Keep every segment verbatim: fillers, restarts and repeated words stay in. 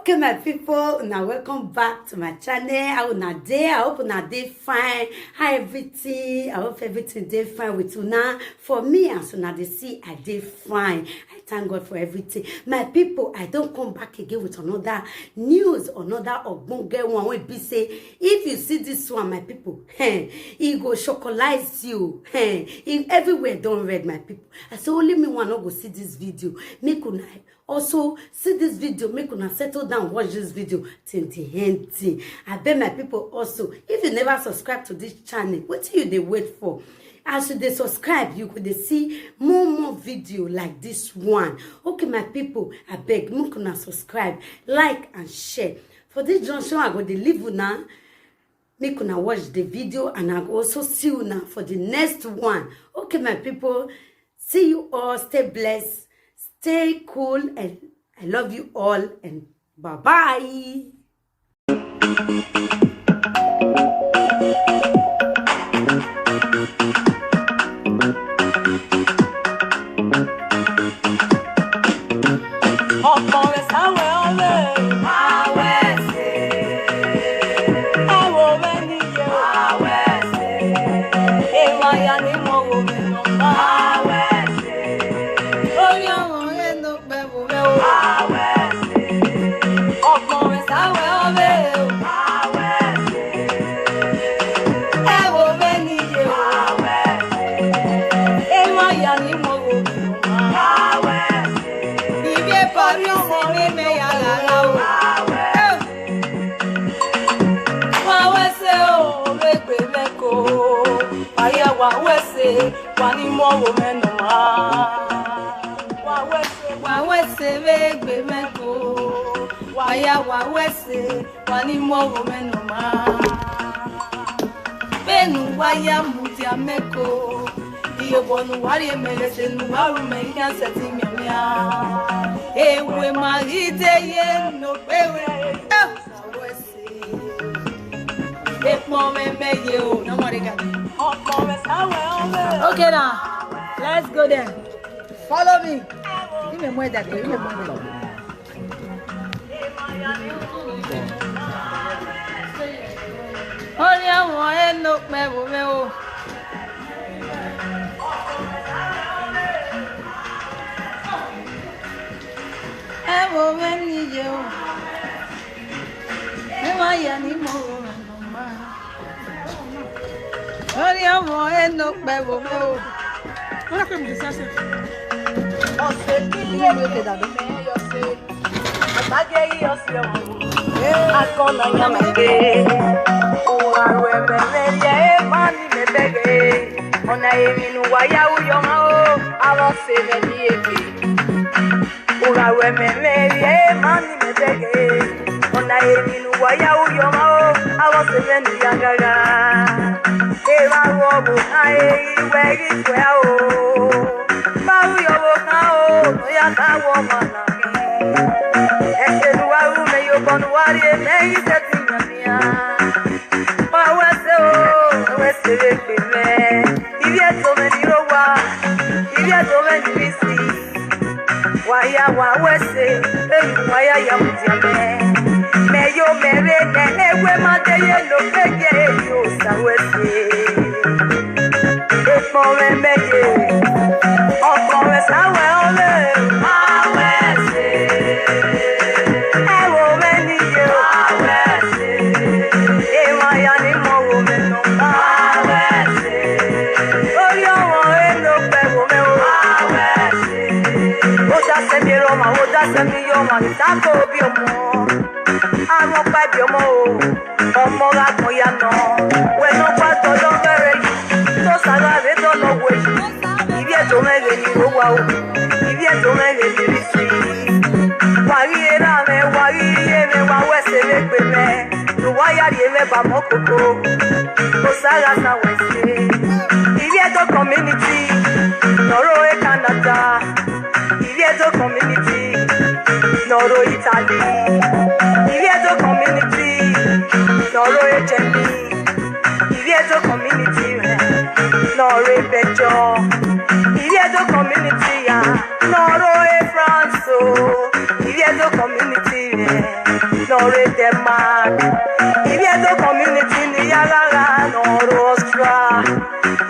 Okay, my people, now welcome back to my channel. How una dey? I hope una dey fine. How everything? I hope everything dey fine with una. For me, as una dey see, I dey fine. I thank God for everything. My people, I don come back again with another news, another ogbonge one wey be say, if you see this one, my people, eh, e go shocktalize you. Eh, e, everywhere don red, my people. I say only me one no go see this video. Make una also see this video, make una settle down, watch this video till the ending. I beg my people also, if you never subscribe to this channel, wetin you dey wait for? As you dey subscribe, you go dey see more more video like this one. Okay, my people, I beg, make una subscribe, like and share. For this junction, I go dey leave una. Make una watch the video and I go also see una for the next one. Okay, my people, see you all. Stay blessed, stay cool, and I love you all. And bye bye. Ọkpọnmwẹ sa wẹ ọvbe. Wa wẹ ẹse. Ẹ wo vbe ni ye. Wa wẹ ẹse. Emwa ya ni mu ọghomwẹ nọ ma. Wa wẹ ẹse. Orhiọnmwẹ ọre nọ kpẹ vbe ovbe o. Wa wẹ ẹse. Ọkpọnmwẹ sa wẹ ọvbe o. Wa wẹ ẹse. Ẹ wo vbe ni ye o. Wa wẹ ẹse. Emwa ya ni mu ọghomwẹ nọ ma. Wa wẹ ẹse. Ivbi Paris ni mẹ ya gha gha o. Wa wẹ ẹse o, vbe egbe mwẹ ko. Wa ya wa wẹ ẹse, wa ni mu ọghomwẹ nọ ma. Wa wẹ ẹse, wa wẹ ẹse vbe egbe mwẹ ko. Wa ya wa wẹ ẹse, wa ni mu ọghomwẹ nọ ma. Vbene uwa ya mudia mẹ ko, iyobọ ne uwa rhie mẹ, ẹse ne uwa ru mẹ, I khian sẹtin mianmian. Ewe ma ghi de ye ne okpẹvbe. Eh! Okay, now, let's go there. Follow me. Give me more that, give me more that. Only I want no pebble, no. Ẹ wo vbe ni ye o. Emwa ya ni mu ọghomwẹ nọ ma. Orhiọnmwẹ ọre nọ kpẹ vbe ovbe o. Ọse ni ye ne mẹ yọ se. Ọba ghe yi ọse ọmọ. Akọna yan mẹ ghe. Uwa ru ẹmwẹ mwẹ rhie emwa ni mẹ bẹghe. Ọna emwi ne uwa ya ru yọ mwa o, avbe ọse mwẹ ni ebe. Uwa ru ẹmwẹ mwẹ rhie emwa ni mẹ bẹghe. Ọna emwi ne uwa ya ru yọ mwa o, avbe ọse mwẹ ni ya ghagha. Evba ru ọvbokhan, e ghi wẹ ghi tuẹ o. Vba ru yọ ọvbokhan o, ne ọ ya kha wẹ ọmwa na. Ẹse ne uwa ru mẹ, iyobọ ne uwa rhie mẹ, I sẹtin yan nian. Wa wẹ ẹse o, wa wẹ ẹse vbe egbe mwẹ. Ivbi Ẹdo mwẹ ni rre owa, ivbi Ẹdo mwẹ ni rre isi. Wa ya wa wẹ ẹse, emwi ne uwa ya ya mudia mẹ. Mẹ yo mẹ rre nẹ, ewe ma de ye ne okpia ye, eyo sa wẹ ẹse. Ekpọnmwẹ mẹ ye, ọkpọnmwẹ sa wẹ ọvbe. Ma wẹ ẹse. Ẹ wo mwẹ ni ye o. Ma wẹ ẹse. Emwa ya ni mu ọghomwẹ nọ ma. Ma wẹ ẹse. Orhiọnmwẹ ọre ne okpẹvbe mwẹ o. Ma wẹ ẹse. Odasẹmi erha ọmwa, odasẹmi iye ọmwa, ne I ta ko biẹ ọmọ. Arọn ọkpa biẹ ọmọ o. Ọmọ gha gbọn ya nọ, wẹ ne ọ gua dọlọ ọghẹe yi, te Osa gha vbe dọlọ wẹ yi. Ivbi Ẹdo mwẹ ghe ni rre owa o, ivbi Ẹdo mwẹ ghe ni rre isi. Wa ghi rre erha mwẹ, wa ghi rre iye mwẹ, wa wẹ ẹse vbe egbe mwẹ, ne uwa ya rhie mwẹ ba mọ koko. Osa gha sa wẹ ẹse. Ivbi Ẹdo community ne ọ rre Canada. Ivbi Ẹdo community ne ọ rre Italy. Ivbi Ẹdo community ne ọ rre Germany. Ivbi Ẹdo community rẹ ne ọ rre Belgium. Ivbi Ẹdo community ya ne ọ rre France o. Ivbi Ẹdo community rẹ Ọre Denmark, Iviedo community ni ya gha gha ne ọ rre Austria,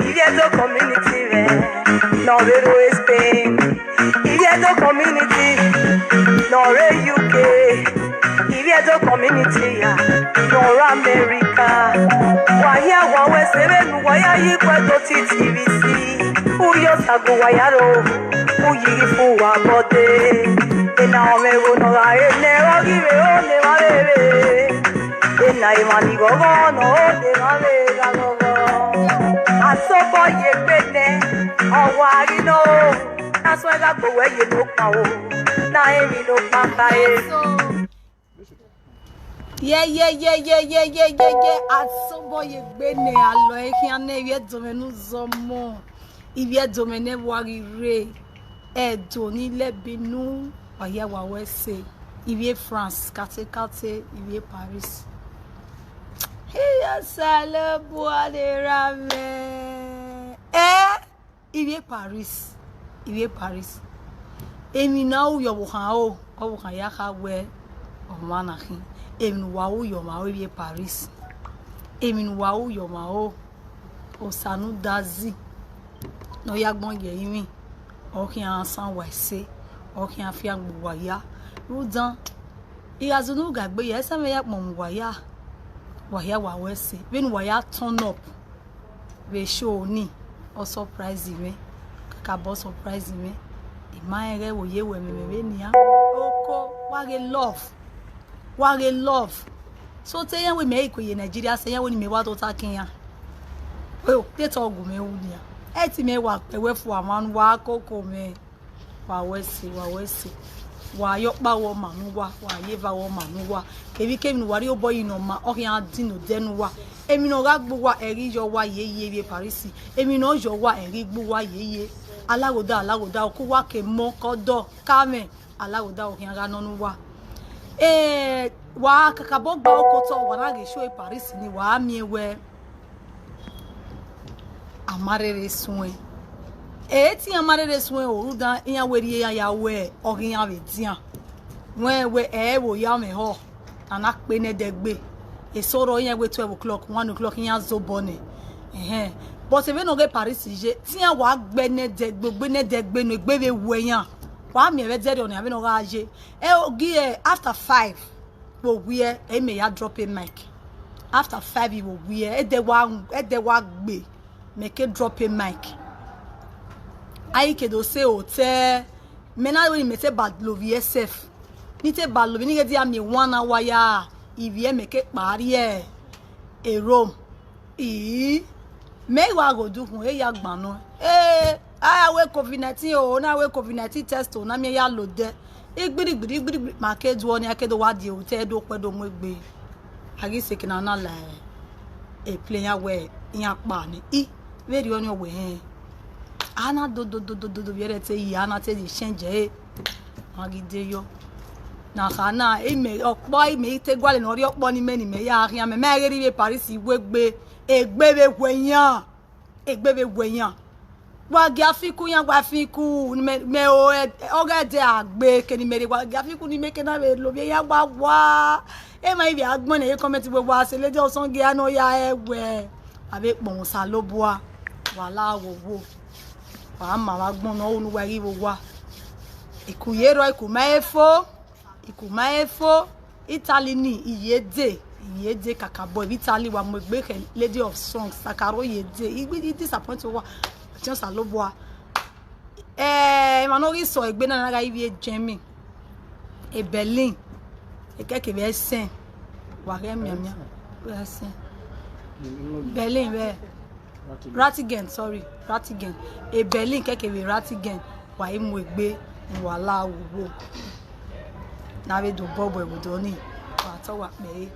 Iviedo community vẹ ne ọ vbe rre Spain, Iviedo community ne ọ rre U K, Iviedo community ya ne ọ rre America. Wa hia wa wẹ sẹ vbene uwa ya ye ikhuẹ do ti T V C, u ye Osagu wa ya ro, u ye ighi fu uwa bọde. Ena ọmwẹ ẹvbo ne ọ gha re nẹ, ọ ghi vbe ho ne emwa vbe vbe. Ena emwa ni ghọghọ ne ọ ho ne emwa vbe gha ghọghọ. Asobọ ye egbe nẹ, ọ wa ghi nọ o. Na suẹn gha gbe owẹ ye nokpan o, na emwi nokpan ba e. Ye, ye, ye, ye, ye, ye, ye, ye, asobọ ye egbe nẹ, alọ e khian nẹ, Iviedo mwẹ ne u zọmọ, Iviedo mwẹ ne wa ghi rre, Ẹdo ni lẹbi nu, wa hia wa wẹ sẹ, ivbi France, kate kate, ivbi Paris. Iya Osanobua ne ra mwẹ. Eh? Ivbi Paris, ivbi Paris. Emwi ne a ru ye ọvbokhan ro, ọvbokhan ya kha wẹ ọmwa na khin. Emwi ne uwa ru ye ọmwa ro ivbi Paris. Emwi ne uwa ru ye ọmwa ro, Osa ne u da zẹ, ne ọ ya agbọn ye ẹrinmwi, ọ khian san uwa ẹse, ọ khian fiangbe uwa ya. Rhunmwuda, I gha zunu gha gbe ya, ẹsẹ mwẹ ya kpọnmwẹ uwa ya, wa hia wa wẹ ẹse. Vbene uwa ya turn up vbe show ni, ọ surprise mwẹ, kakabọ surprise mwẹ. I ma rẹn ighẹ vbe oye wẹ mwẹ vbe nian. Oko, wa ghe love, wa ghe love. So te iran wẹ mẹ i kue ye Nigeria, sẹ iran wẹ ne imẹ wa tota ke iran. Eo, te te ọ gu mwẹ ru nian. Ẹ te imẹ wa kpẹ wẹ fua mwa ne uwa koko mwẹ. Wa wẹ ẹse, wa wẹ ẹse. Wa ye ọkpa vbe ọma ne uwa, wa ye eva vbe ọma ne uwa. Kevbe ikevbe ne uwa rhie obọ yi ne ọ ma, ọ khian din odẹ ne uwa. Emwi ne ọ gha gbe uwa, ẹ ghi yọ uwa yeye ivbi Paris. Emwi ne ọ yọ uwa, ẹ ghi gbe uwa yeye. Alaghoda, alaghoda, oku uwa ke mọ, ke ọdọ, ke amwẹ, alaghoda, ọ khian gha nọ ne uwa. Eh, wa kakabọ gba okotọ, wa na ghe show Paris ni, wa miẹn wẹ a ma rherhe suẹn. Ẹ te iran ma rherhe suẹn o, rhunmwuda iran wẹ rhie iran ya wẹ ọghe iran vbe dian. Wẹ wẹ ẹ vbe oya mwẹ họ, a na kpe ne ẹdẹgbe. Eso rrọọ iran wẹ twelve o'clock, one o'clock iran zobọ nẹ. Ẹhẹn. But vbene ọ ghe Paris ye, te iran wa gbe ne ẹdẹgbe, gbe ne ẹdẹgbe nọ, egbe vbe wẹ iran. Wa miẹn vbe ẹdẹrriọ nian vbene ọ gha ye. Ẹ ogie after five vbe owiẹ, ẹ i mẹ ya drop a mic. After five vbe owiẹ, ẹdẹ wa, ẹdẹ wa gbe, mẹ ke drop a mic. A i ke do sẹ otọ, mẹ na wẹ ne imẹ te ba lovbiẹ sef. Ne I te ba lovbiẹ, ne I ghe dia miẹn one hour ya, ivbiẹ mẹ ke kpa rrie Rome. Ii, mẹ i wa ghe odukhunmwu, e ya gban nọ. Ee, a ya wẹ covid nineteen o, na wẹ covid nineteen test o, na miẹn ya lodẹ. Igbirhigbirhi, igbirhigbirhi, ma ke duọ ni, a ke do wa die otọ, do kpẹ do mu egbe. A ghi sẹ eke na na la e plane ya wẹ iran kpa ni. I, vberriọ ni ọ wẹ hẹn. A na do do do do do do vbe ẹrẹ te yi, a na te ye change ẹre. Ma ghi de yọ. Na kha na, imẹ ọkpọ, imẹ i te gualọ ne ọ rhie ọkpọ ni mẹ ne imẹ ya khian, mẹ ma ghe rrie Paris iwegbe, egbe vbe wẹ iran, egbe vbe wẹ iran. Wa gia fi ku iran, wa fi ku, mẹ, mẹ o, ẹ, ọghe ẹdẹ a gbe, ke ne imẹ rre, wa gia fi ku ne imẹ ke na vbe lovbiẹ iran wa wa. Emwa ivbi agbọn ne ye comment wẹ wa sẹ lady Osanobua ne ọ ya ẹwẹ. A vbe kpọnmwẹ Osanobua, wa la wo wo. Wa ma vbe agbọn ne ọ ru ne uwa ghi vbe owa. Iku ye rrọọ, iku ma he fo, iku ma he fo. Italy ni, I ye dee, I ye dee kakabọ. Vbe Italy wa mu egbe khẹ Lady of Songs, Sakaro ye dee. I, I disappoint uwa, ọtiọnsalobua. Eh, emwa ne ọ ghi sẹ egbe na na gha ivbi e Germany, e Berlin, ekẹke vbe ẹsẹn, wa ghẹ mianmian, vbe ẹsẹn. Berlin vbe Ratingen, sorry, Ratingen. E Berlin kẹkẹ vbe Ratingen, wa i mu egbe, wa la wo wo. Ne a vbe do bọbọ ẹvbo dọ ni, wa tọ wa kpẹre,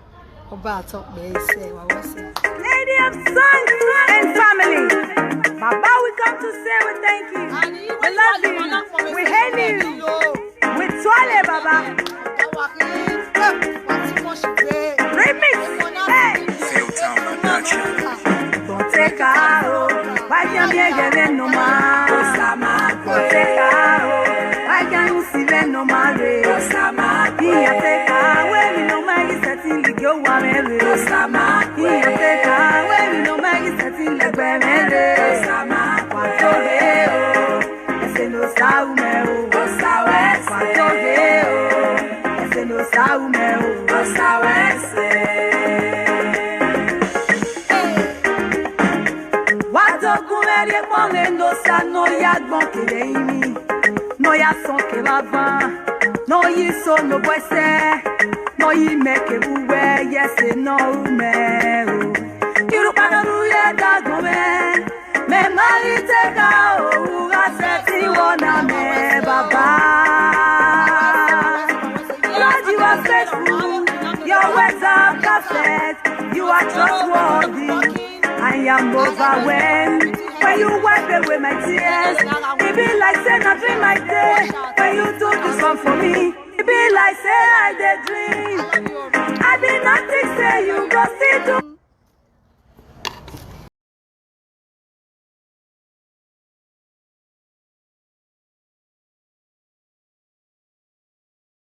ọba tọ kpẹre sẹ, wa wẹ sẹ. Lady of Songs and family, Baba, we come to say we thank you. We love you. We hail you. We tuale, Baba. Remix. Hey. Fail Town Production. Bọtẹka o, wa ya miẹn ghẹ vbe nọ ma. Bọtẹka o, wa ya ru si vbe nọ ma re. Iya tẹka, wẹ emwi ne ọ ma Osa umẹ o, Osa wẹ sẹ. Wa do gu mwẹ rhie kpọnmwẹ ne Osa ne ọ ya gbọn kevbe imi, ne ọ ya sọn kevbe avan, ne ọ ya iso ne obọ ẹsẹ, ne ọ ya imẹ kevbe uwẹ, ye ẹse ne ọ ru mẹ o. Irhukpa ne ọ rhurhi ẹdagbọn mwẹ, mẹ ma ghi te ka o, u gha sẹtin wọ na mẹ, Baba. Lord, you are faithful, your words are perfect, you are trustworthy. I am overwhelmed when you wipe away my tears. It be like say na dream I dey when you do this one for me. It be like say I dey dream. I be nothing say you go still do.